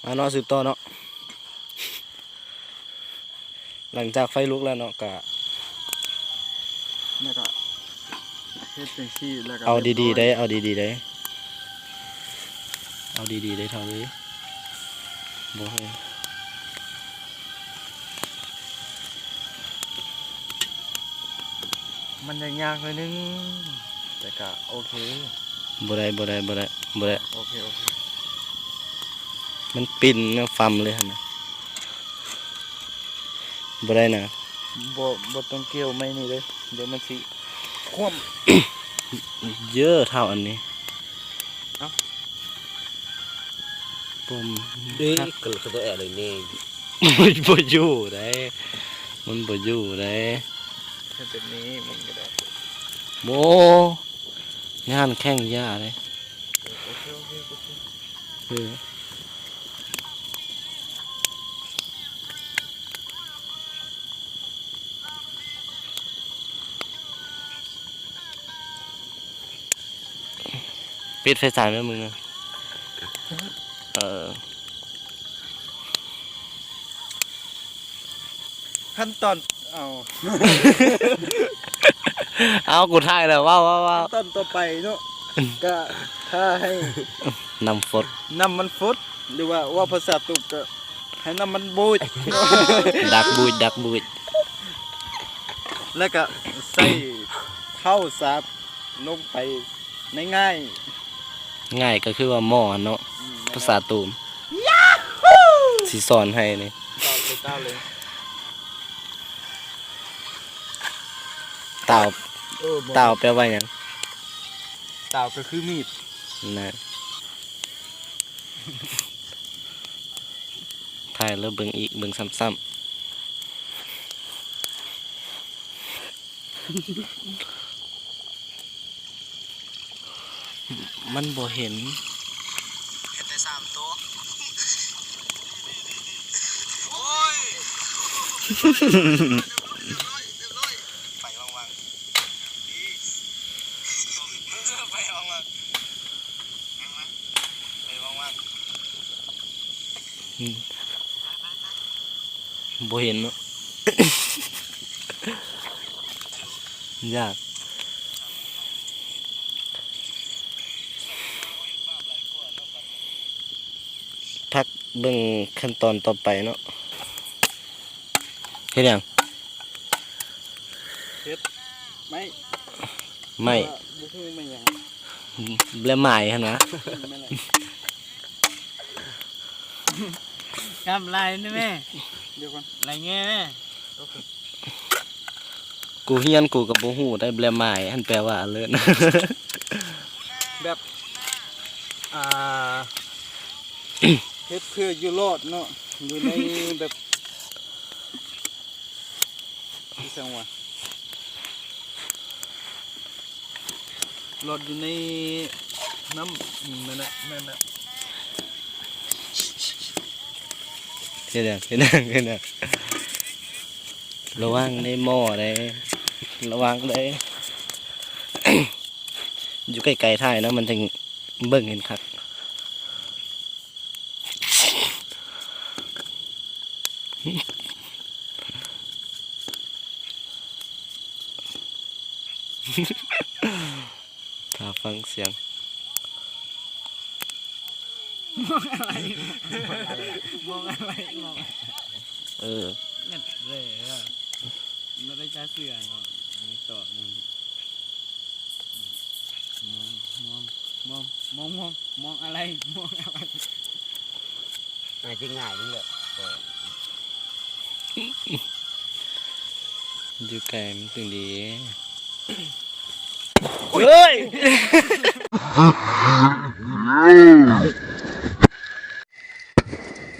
ມາເນາະ ສືບຕໍ່ເນາະ ຫຼັງຈາກໄຟລຸກແລ້ວເນາະ ກະ ແລ້ວກະເຮັດຈັ່ງຊີ້ ແລ້ວກະ ເອົາດີໆເດີ ເອົາດີໆເດີ ເອົາດີໆເດີເຖົ້າເອີຍ ບໍ່ໃຫ້ ມັນຍາກໆໜ້ອຍໜຶ່ງ ແຕ່ກະໂອເຄ ບໍ່ໄດ້ ບໍ່ໄດ້ ບໍ່ໄດ້ ບໍ່ໄດ້ ໂອເຄ ໂອເຄ ມັນປິ່ນນະ ຟຳເລີຍຫັ້ນນະ ບໍ່ໄດ້ນະ ບໍ່ ບໍ່ຕ້ອງກ່ຽວໄມ້ນີ້ເດີ ດຽວມັນຊິຄວ່ຳ ເຢີເທົ່າອັນນີ້ ເອົ້າ ປົມ ເດ້ ກະ ກະໂຕແອເລີຍນີ້ ບໍ່ຢູ່ໄດ໋ ມັນບໍ່ຢູ່ໄດ໋ ເຮັດແບບນີ້ມັນກະໄດ້ ໂອ້ ຍານແຂ້ງຢາເດ້ ເອີ ໂອເຄ ໂອເຄ ໂອເຄ ເອີ. ປິດໄຟສາຍແມ່ມຶງ ເອີ ຂັ້ນຕອນ ເອົາ ເອົາ ກູຖ່າຍແລ້ວ ເວົ້າ ເວົ້າ ເວົ້າ ຂັ້ນຕອນຕໍ່ໄປເນາະ ກະຖ້າໃຫ້ ນ້ຳຟົດ ນ້ຳມັນຟົດ ຫຼືວ່າເວົ້າພາສາຕຸກກະ ໃຫ້ນ້ຳມັນບູດ ດັກບູດ ດັກບູດ ແລ້ວກະໃສ່ເຂົ້າສາບລົງໄປໃນງ່າຍ ງ່າຍກະຄືວ່າໝໍ້ຫັ້ນເນາະ ອືມ ພາສາຕູມ ຊິສອນໃຫ້ນີ້ ຕາວເລີຍ ຕາວເລີຍ ຕາວ ເອີ ຕາວແປວ່າຫຍັງ? ຕາວກະຄືມີດ ນະ. ຖ່າຍແລ້ວເບິ່ງອີກ ເບິ່ງຊ້ຳໆ ມັນບໍ່ເຫັນ ເຫັນໄດ້ສາມໂຕ ໂອ້ຍ ໄປວັງໆ ໄປວັງໆ ໄປວັງໆ ອືມ ບໍ່ເຫັນເນາະ ຍາກ ພັກເບິ່ງຂັ້ນຕອນຕໍ່ໄປເນາະ ເຮັດຫຍັງ? ເຮັດໄມ້ ໄມ້ ເອີ ບໍ່ຮູ້ໄມ້ຫຍັງ ແບບໄມ້ຫັ້ນນະ ແມ່ນແຫຼະ ກຳໄລນີ້ແມ່ ດຽວກ່ອນ ໄລແງ່ແມ່ ໂອເຄ ກູຮຽນກູກະບໍ່ຮູ້ໄດ໋ ແບບໄມ້ຫັ້ນແປວ່າອັນເລີນ ແບບ ອ່າ ເຮັດເພື່ອຢູ່ລອດເນາະ ຢູ່ໃນແບບ ອີ່ຫຍັງວະ ລອດຢູ່ໃນນ້ຳ ອືມ ນັ້ນແຫຼະ ນັ້ນແຫຼະ ເຮັດຫຍັງ ເຮັດຫຍັງ ເຮັດຫຍັງ ລະວັງເດ້ໝໍ້ເດ້ ລະວັງເດ້ ຢູ່ໃກ້ໆຖ່າຍນະ ມັນຈັ່ງເບິ່ງເຫັນຄັກ. ຖ້າຟັງສຽງ ມອງອະໄລ ມອງອະໄລ ມອງ ເອີ ແມ່ນເລີຍ ບໍ່ໄດ້ຈັກເທື່ອເນາະ ມີຕໍ່ ມອງ ມອງ ມອງອະໄລ ມອງອະໄລ ອາດຈະງ່າຍນີ້ແຫຼະ ຢູ່ໄກມັນຈຶ່ງດີ ເອີຍ ໂອ້ຍ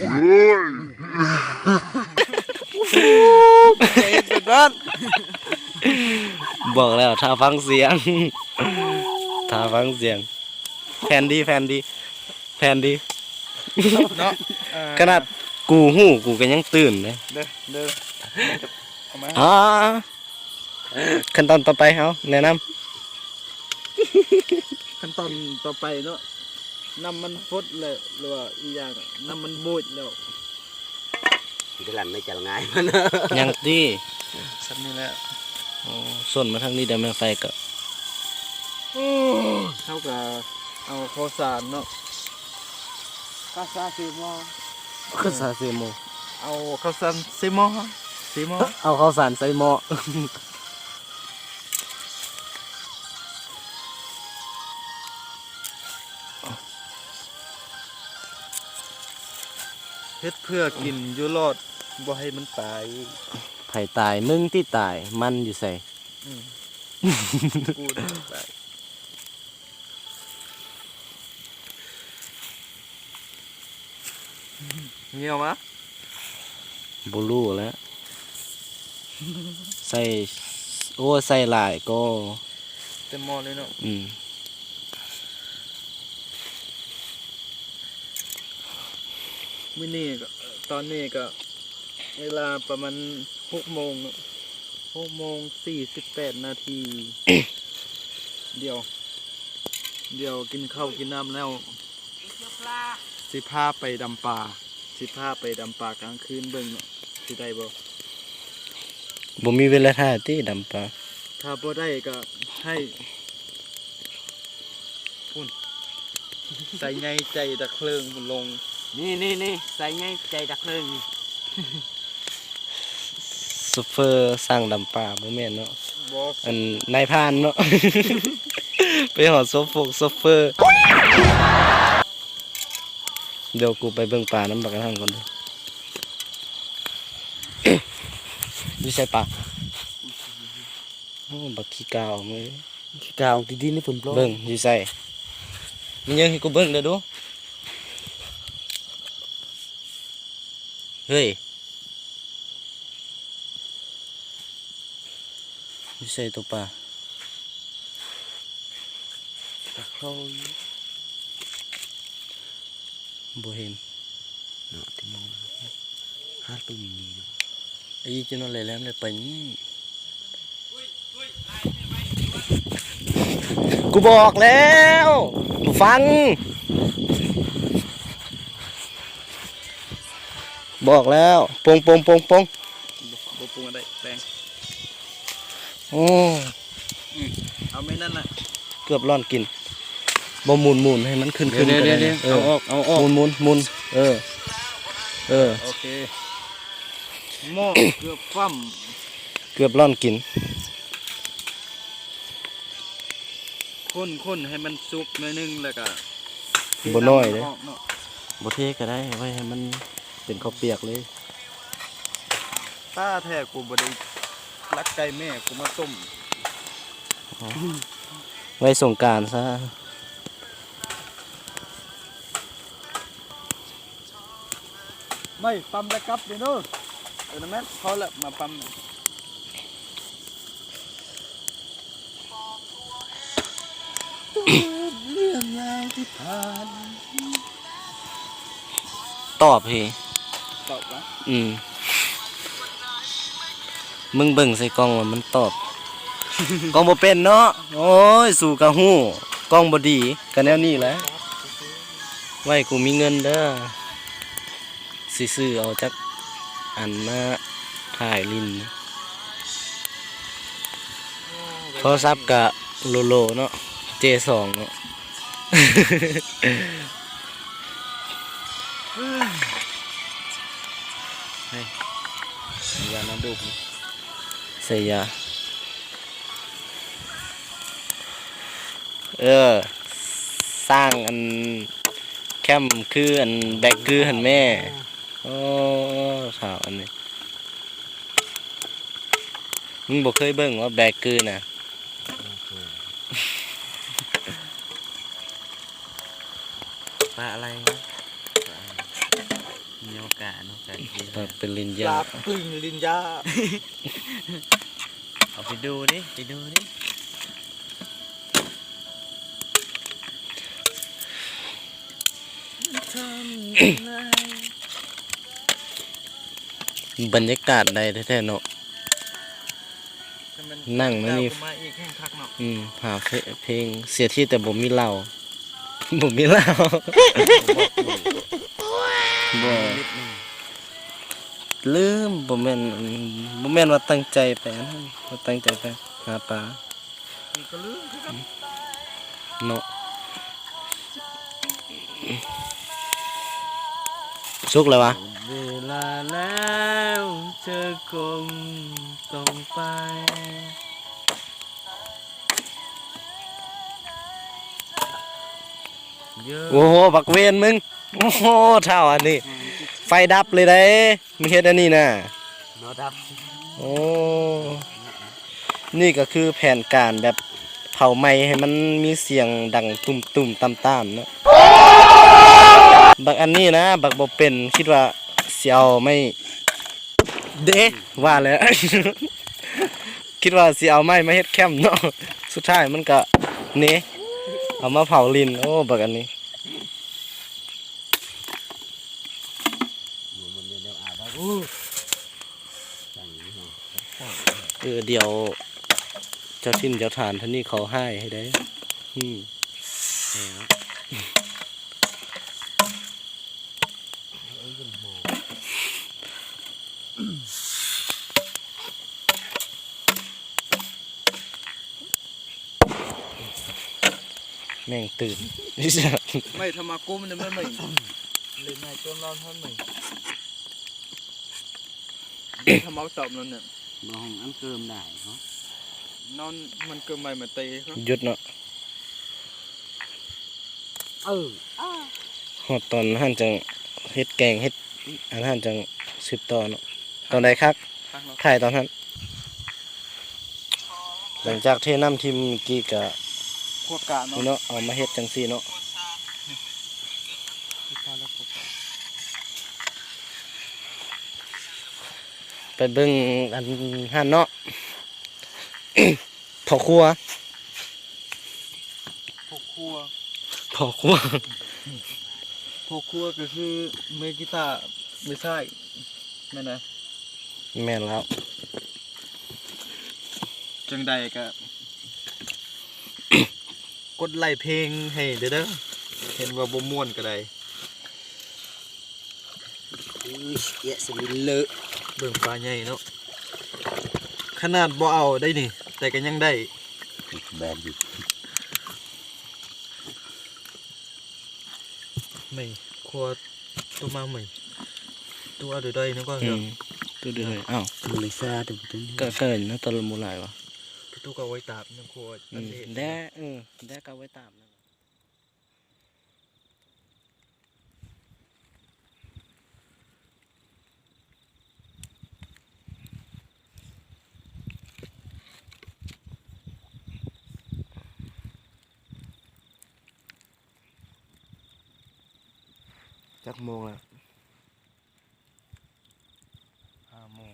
ຢ່າເຮັດແບບນັ້ນ ບອກແລ້ວ ຖ້າຟັງສຽງ ຖ້າຟັງສຽງ ແຜ່ນດີ ແຜ່ນດີ ແຜ່ນດີ ເນາະ ເອີ ຂະໜາດກູຮູ້ ກູກະຍັງຕື່ນເດ້ ເດີ ເດີ ເອົາມາ ອ່າ ຂັ້ນຕອນຕໍ່ໄປເຮົາແນະນຳ ຂັ້ນຕອນຕໍ່ໄປເນາະ ນ້ຳມັນຟົດແລ້ວ ຫຼືວ່າອີ່ຫຍັງ ນ້ຳມັນບູດແລ້ວ ຈະລັນໄດ້ຈະລະງາຍມັນ ຍັງຕິ ສ່ຳນີ້ແຫຼະ. ໂອ້ ຊົນມາທາງນີ້ໄດ້ແມ່ນໄຟກໍ ເຮົາກໍເອົາເຂົ້າສານເນາະ ເຂົ້າສານໃສ່ໝໍ້ ເຂົ້າສານໃສ່ໝໍ້ ເອົາເຂົ້າສານໃສ່ໝໍ້ ໃສ່ໝໍ້ ເອົາເຂົ້າສານໃສ່ໝໍ້. ເຮັດເພື່ອກິນຢູ່ລອດ ບໍ່ໃຫ້ມັນຕາຍ. ໃຜຕາຍ? ມຶງຕິຕາຍ. ມັນຢູ່ໃສ? ອືມ ກູຕາຍ. ເຫຍື້ອມາ? ບໍ່ຮູ້ແຫຼະ ໃສ່ ໂອ້ ໃສ່ຫຼາຍກໍເຕັມໝໍ້ເລີຍເນາະ. ອືມ ມື້ນີ້ກໍ ຕອນນີ້ກໍເວລາປະມານຫົກໂມງເນາະ ຫົກໂມງສີ່ສິບແປດນາທີ. ດຽວ ດຽວກິນເຂົ້າກິນນ້ຳແລ້ວ ຊິພາໄປດຳປາ ຊິພາໄປດຳປາກາງຄືນເບິ່ງເນາະ ຊິໄດ້ບໍ່? ບໍ່ມີເວລາຖ້າຕິດຳປາ. ຖ້າບໍ່ໄດ້ກໍໃຫ້ ພຸ້ນ ໃສ່ໃຫຍ່ໃຈຕະເຄີງພຸ້ນລົງ. ນີ້ໆໆ ໃສ່ໃຫຍ່ໃຈຕະເຄີງນີ້. ໂຊເຟີສັ່ງດຳປາ ບໍ່ແມ່ນເນາະ ບໍ່ ອັນນາຍພານເນາະ ໄປຮອດໂຊຟົກໂຊເຟີ. ດຽວກູໄປເບິ່ງປານຳບັກອັນນັ້ນກ່ອນເດີ້. ຢູ່ໃສປາ? ໂອ້ ບັກຂີ້ກາວເອີຍ ຂີ້ກາວຕິດດິນໃນຝົນໂປລ. ເບິ່ງຢູ່ໃສ? ມີຫຍັງໃຫ້ກູເບິ່ງເດີ້ດູ. ເຮີ້ຍ ຢູ່ໃສໂຕປາ? ຕາໂຄລ ບໍ່ເຫັນເນາະ ຕິມອງ ຫາຕົວນີ້ຢູ່. ໄອ້ຈີ່ນອນແຫຼມໆ ແລ້ວໄປນີ້. ກູບອກແລ້ວ ບໍ່ຟັງ ບອກແລ້ວ ປົງໆໆໆ. ບໍ່ ບໍ່ປຸງກໍໄດ້ ແປງ. ໂອ້ ອືມ ເອົາແມ່ນນັ້ນລະ ເກືອບລ້ອນກິນ. ບໍ່ ໝູນໆ ໃຫ້ມັນຂຶ້ນໆ ກໍໄດ້. ເອີ ເອົາອອກ ເອົາອອກ ໝູນໆ ໝູນ ເອີ ເອີ ໂອເຄ. ໝໍ້ເກືອບຄວ່ຳ ເກືອບລ້ອນກິນ. ຄົນໆ ໃຫ້ມັນສຸກໜ້ອຍໜຶ່ງ ແລ້ວກະເທ ບໍ່ໜ້ອຍເດ້ ນ້ຳມັນອອກເນາະ. ບໍ່ເທກໍໄດ້ ໄວ້ໃຫ້ມັນເປັນເຂົ້າປຽກເລີຍ. ຕາແທ້ ກູບໍ່ໄດ້ລັກໄກ່ແມ່ກູມາຕົ້ມ ໄວ້ສົງການຊະ. ໄມ້ປຳລະກັບເດີ. ເອີ ນັ້ນແມ່ນ ພໍລະ ມາປຳ. ເລື່ອງລາວທີ່ຜ່ານ ຕອບເຮ ຕອບຫວາ? ອືມ ມຶງເບິ່ງໃສ່ກ້ອງວ່າມັນຕອບ. ກ້ອງບໍ່ເປັນເນາະ. ໂອ້ຍ ສູກະຮູ້ ກ້ອງບໍ່ດີ ກະແນວນີ້ແຫຼະ. ໄວ້ກູມີເງິນເດີ້ ຊິຊື້ເອົາຈັກອັນມາຖ່າຍຫຼິ້ນ. ໂທລະສັບກະໂລໂລເນາະ ເຈສອງເນາະ. ເຮີ້ຍ ໃສ່ຢານອນດູກ ໃສ່ຢາ. ເອີ ສ້າງອັນແຄມຄືອັນແບັກຄືຫັ້ນແມ່. ໂອ້ ຂ່າວອັນນີ້ ມຶງບໍ່ເຄີຍເບິ່ງວ່າແບັກຄືນະ? ບໍ່ເຄີຍ. ປາອະໄລ? ມີໂອກາດເນາະ ການທີ່ ປາປະລິນຍາ ປາປະລິນຍາ. ເອົາໄປດູດິ ໄປດູດິ. ບັນຍາກາດໄດ້ແທ້ໆເນາະ ນັ່ງໃນນີ້. ອືມ ຫາເພ ເພງ ເສຍທີແຕ່ບໍ່ມີເຫຼົ້າ. ບໍ່ມີແລ້ວ ບໍ່ ລືມ ບໍ່ແມ່ນ ບໍ່ແມ່ນວ່າຕັ້ງໃຈໄປອັນນັ້ນ ບໍ່ຕັ້ງໃຈໄປຫາປາ ນີ້ກໍລືມຄືກັນເນາະ. ສຸກແລ້ວຫວາ? ເວລາແລ້ວເທີຄົງຕ້ອງໄປ. ໂອ້ໂຫ ບັກເວນມຶງ ໂອ້ໂຫ ທ້າວອັນນີ້ ໄຟດັບເລີຍເດ້ ມຶງເຮັດອັນນີ້ນະ ບໍ່ດັບ. ໂອ້ ນີ້ກໍຄືແຜນການແບບເຜົາໄມ້ໃຫ້ມັນມີສຽງດັງຕຸ່ມໆຕ່ຳໆເນາະ. ບັກອັນນີ້ນະ ບັກບໍ່ເປັນ ຄິດວ່າຊິເອົາໄມ້ ເດ້ ວ່າແລ້ວ ຄິດວ່າຊິເອົາໄມ້ມາເຮັດແຄ້ມເນາະ ສຸດທ້າຍມັນກະເນ ເອົາມາເຜົາຫຼິ້ນ. ໂອ້ ບັກອັນນີ້ ເອີ ດຽວເຈົ້າຖິ່ນເຈົ້າຖານທ່ານນີ້ເຂົາຮ້າຍໃຫ້ໄດ້. ອືມ ແມ່ງຕື່ນ ໄມ້ທຳມາກຸມນີ້ມັນໄມ້ ເລີຍໄມ້ຕົ້ນລອນຮອນໄມ້ ທຳມາຕອບນັ້ນນະ ບໍ່ຫ້ອງອັນເກີມໄດ້ເນາະ ນອນມັນເກີມໄມ້ມາເຕະ ຢຸດເນາະ. ເອີ ຮອດຕອນຫັ້ນຈັ່ງເຮັດແກງເຮັດອັນຫັ້ນຈັ່ງສືບຕໍ່ເນາະ. ຕອນໃດຄັກ ຖ່າຍຕອນຫັ້ນ. ຫຼັງຈາກເທນ້ຳຖິ້ມກີ້ກະ ຄົວກະເນາະ ນີ້ເນາະ ເອົາມາເຮັດຈັ່ງຊີ້ເນາະ. ໄປເບິ່ງອັນຫັ້ນເນາະ ພໍ່ຄົວ ພໍ່ຄົວ ພໍ່ຄົວ ພໍ່ຄົວກໍຄືມືກີຕາ ມືຊ້າຍ ແມ່ນນະ? ແມ່ນແລ້ວ. ຈັ່ງໃດກໍກົດໄລເພງໃຫ້ເດີ ເດີ ເຫັນວ່າບໍ່ມ່ວນກໍໄດ້. ອຸ້ຍ ເອະ ສະມິນເລີ ເບິ່ງປາໃຫຍ່ເນາະ ຂະໜາດບໍ່ເອົາໄດ້ນີ້ ແຕ່ກໍຍັງໄດ້ ແບນຢູ່ ໄໝ່ຄົວ ຕົວມາໃໝ່ ຕົວເດີໄດ້ນະ ກໍ ອືມ ຕົວເດີໄດ້. ອ້າວ ມາເລເຊຍຕົວນີ້ ກະເກີນນະ ຕົວລະໝູ່ຫຼາຍວະ ຕົວກໍໄວ້ຕາບນະ ຄົວ ອືມ ອັນເດ ແດ່ ເອີ ແດ່ກໍໄວ້ຕາບນະ. ຈັກໂມງແລ້ວ? ຫ້າໂມງ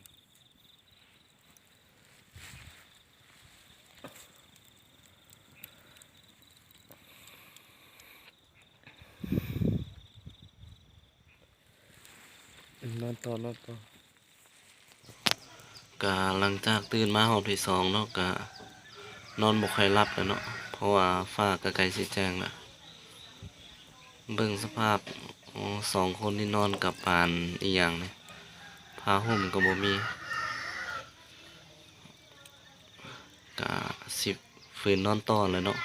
ນອນຕໍ່ ນອນຕໍ່. ກະຫຼັງຈາກຕື່ນມາຮອບທີສອງເນາະ ກະນອນບໍ່ຄ່ອຍຫຼັບແລ້ວເນາະ ເພາະວ່າຟ້າກະໃກ້ຊິແຈ້ງແລ້ວ. ເບິ່ງສະພາບ ໂອ້ ສອງຄົນນີ້ນອນກັບປານອີ່ຫຍັງນີ້ ຜ້າຫົ່ມກໍບໍ່ມີ ກະຊິຝືນນອນຕໍ່ແຫຼະເນາະ.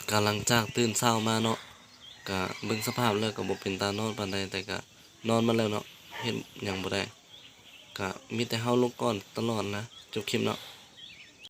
ກະຫຼັງຈາກຕື່ນເຊົ້າມາເນາະ ກະເບິ່ງສະພາບແລ້ວກະບໍ່ເປັນຕານອນປານໃດ ແຕ່ກະນອນມາແລ້ວເນາະ ເຮັດຫຍັງບໍ່ໄດ້ ກະມີແຕ່ເຮົາລຸກກ່ອນຕະຫຼອດນະ. ຈົບຄລິບເນາະ.